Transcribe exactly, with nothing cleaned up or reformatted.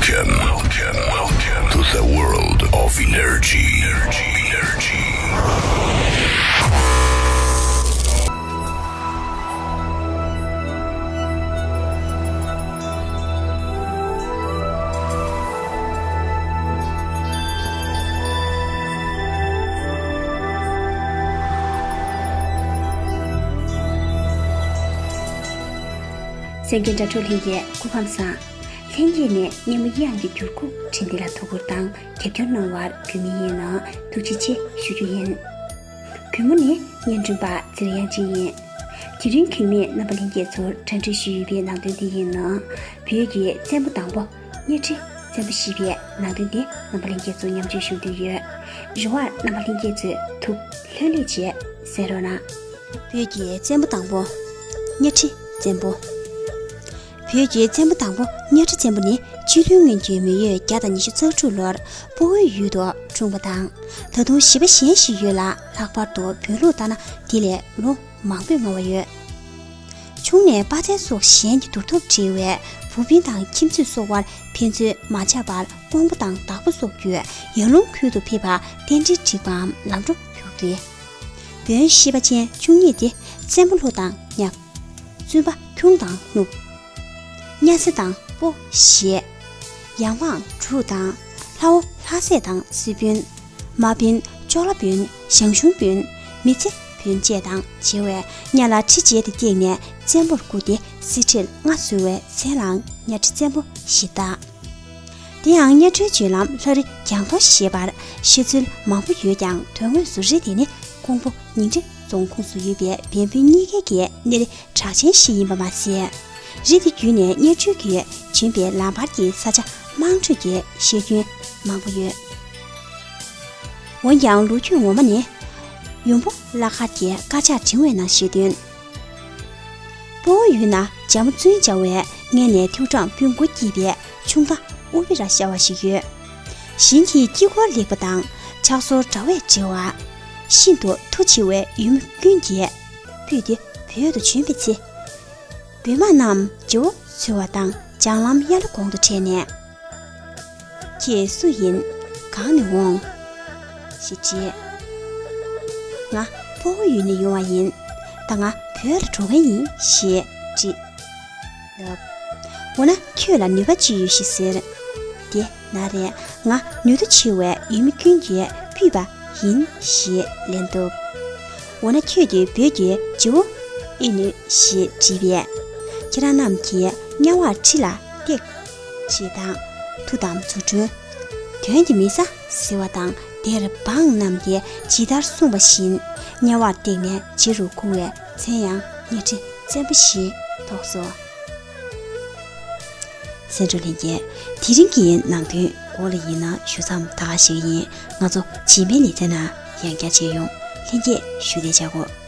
Welcome, welcome, welcome to the world of energy. Energy, energy. གསན་མཁན་དྲ་གྲོགས་ལྷན་རྒྱས་སྐུ་ཁམས་བཟང་། ལྷན་རྒྱས་ནས་སྙན་མོ་དབྱངས་ཀྱི་འགྱུར་ཁུག་འཕྲིན་སྟེགས་ལ་ཐུགས་ཁུར་དང་རྒྱབ་སྐྱོར་གནང་བར་གུས་མོས་ཡིད་ནང་ཐུགས་རྗེ་ཆེ་ཞུ་རྒྱུ་ཡིན། གུས་མོ་ནི་སྙན་སྒྲོན་པ་ཚེ་རིང་དབྱངས་ཅན་ཡིན། དེ་རིང་གུས་མོས་རྣམ་པ་ལྷན་རྒྱས་ཚོར་འདྲ་འདྲི་ཞུས་ཡོད་པའི་ནང་དོན་དེ་ཡིན་ན། བོད་ཀྱི་བཙན་པོ་དང་པོ་གཉའ་ཁྲི་བཙན་པོ་ཞེས་པའི་ནང་དོན་དེ་རྣམ་པ་ལྷན་རྒྱས་ཚོ་མཉམ་སྤྱོད་ཞུ་འདོད་ཡོད། རེ་བར་རྣམ་པ་ལྷན་རྒྱས་ཚོས་ཐུགས་ལྷོད་ལྷོད་བྱས་གསན་རོགས་གནང་། བོད་ཀྱི་བཙན་པོ་དང་པོ། གཉའ་ཁྲི་བཙན་པོ། བོད་ཀྱི་བཙན་པོ་དང་པོ་གཉའ་ཁྲི་བཙན་པོ་ནི་སྤྱི་ལོའི་སྔོན་གྱི་མི་ཡོས་བརྒྱ་དང་ཉི་ཤུ་རྩ་དྲུག་ལོར་སྤོ་བོའི་ཡུལ་དུ་འཁྲུངས་པ་དང་། ད་དུང་བྱིས་པ་གཞན་ཞིག་ཡོད་ལ། ལྷག་པར་དུ་བོད་ལུགས་ལྟར་ན་དེ་ལས་ལོ་མང་པོས་སྔ་བ་ཡོད། ཆུང་ནས་དཔའ་རྩལ་སོགས་གཞན་གྱི་དུར་ཐུབ་བྲིས་བས་བུ་སྤུན་དང་ཁྱིམ་མཚེས་སོགས་དབར་ཕན་ཚུན་མ་ཆགས་པར་དབང་པོ་དང་བདག་པོ་སོགས་ཀྱི་ཡར་ཀླུང་ཁུལ་དུ་ཕེབས་པར་རྟེན་འབྲེལ་བསྒྲིགས་པའམ་ལམ་འགྲོ་ཞུགས་ཏེ། བོན་ཤེས་པ་ཅན་བཅུ་གཉིས་ཏེ་བཙན་པོ་ལྷོ་དང་གཉའ། བཙུན་པ་ཁྱུང་དང་སྣུབས། གཉའ་ཚེ་དང་སྤོ་ཞེས། ཡང་དབང་འབྲུག་དང་། ལྷ་བོ་ལྷ་སྲས་དང་སྲིད་བོན། མ་བོན། ཅོག་ལ་བོན། ཞང་ཞུང་བོན། མི་ཚེ་བོན་བཅས་དང་བྱེ་བས་གཉའ་ལ་ཁྲི་བྱས་ཏེ་བཏེགས་ནས་བཙན་པོར་བཀུར་ཏེ་གསེར་ཁྲིར་མངའ་གསོལ་བས་མཚན་ལའང་གཉའ་ཁྲི་བཙན་པོ་ཞེས་བཏགས། དེ་ཡང་གཉའ་ཁྲིའི་བརྒྱུད་ལམ་ལྷ་རི་གྱང་ཐོ་ཞེས་པར་བཤད་ཚུལ་མང་པོ་ཡོད་ཀྱང་དོན་དངོས་སུ་རི་དེ་ནི་ཀོང་པོ་ཉིང་ཁྲི་རྫོང་ཁོངས་སུ་ཡོད་པའི་བན་བོན་གཉིས་ཀའི་གནས་རི་གྲགས་ཅན་ཞིག་ཡིན་པ་མ་ཟད། རི་དེ་བརྒྱུད་ནས་གཉའ་ཁྲི་གིས་བྱོན་པའི་ལམ་བར་གྱི་ས་ཆ་དམངས་ཁྲོད་ཀྱི་བཤད་རྒྱུན་མང་པོ་ཡོད། འོན་ཀྱང་ལོ་རྒྱུས་ངོ་མ་ནི། ཡུམ་བུ་བླ་མཁར་གྱི་དཀར་ཆག་འབྲིང་བའི་ནང་བཤད་དོན། སྤོ་བོ་ཡུལ་ན་རྒྱ་མོ་བཙུན་བྱ་བས་སྔས་ནས་ཐེའུ་ཀྲང་སྤུན་དགུ་སྐྱེས་པའི་ཆུང་མཐའ་ཨུ་པི་ར་ཤ་བ་ཞིག་ཡོད། བཞིན་གྱི་དཀྱིལ་འཁོར་ལེགས་པ་དང་ཕྱག་སོར་དྲ་བས་བྲེལ་བ། ཤིན་ཏུ་མཐུ་ཆེ་བས་ཡུལ་མི་ཀུན་གྱིས་ཕུད་དེ་བོད་དུ་བྱོན་པའི་ཚེ། བོད་དམག་རྣམས་རྗེ་བོ་འཚོལ་བ་དང་ལྕང་ལམ་ཡར་ལ་གོང་དུ་ཕྲད་ནས། ཁྱེད་སུ་ཡིན། གང་ནས་འོང་། ཞེས་དྲིས། ང་སྤོ་བོ་ཡུལ་ནས་ཡོང་བ་ཡིན། ད་ང་བོད་ལ་འགྲོ་མཁན་ཡིན་ཞེས་དྲིས། ལབ། འོ་ན་ཁྱོད་ལ་ནུས་པ་ཅི་ཡོད་ཞེས་ཟེར། དེ་ན་རེ་ང་ནུས་མཐུ་ཆེ་བས་ཡུལ་མི་ཀུན་གྱིས་ཕུད་པ་ཡིན་ཞེས་ལན་བཏབ། འོ་ན་ཁྱོད་ཀྱིས་བོད་ཀྱི་རྗེ་བོ་ཨེ་ནུས་ཞེས་དྲིས་པས། ཁྱེད་རང་རྣམས་ཀྱིས་གཉའ་བར་ཁྲི་ལ་བཏེག་ཅེས་དང་མཐུ་དང་རྫུ་འཕྲུལ། དོན་གྱི་མི་ཟ་ཟེར་བ་དང་དེར་འབངས་རྣམས་ཀྱིས་ཇི་ལྟར་གསུངས་པ་བཞིན་གཉའ་བར་བཏེགས་ནས་རྗེ་རུ་བཀུར་བས་མཚན་ཡང་གཉའ་ཁྲི་བཙན་པོ་ཞེས་ཐོགས་སོ། གསན་གྲོགས་ལྷན་རྒྱས། དེ་རིང་གི་ནང་དོན་འོག་ལ་ཡིན་ན་ཞུ་མཚམས་ད་ག་ཞིག་ཡིན། ང་ཚོ་རྗེས་མའི་ལེ་ཚན་ནང་ཡང་བསྐྱར་མཇལ་ཡོང་། ལྷན་རྒྱས་བཞུགས་བདེ་བྱ་དགོས།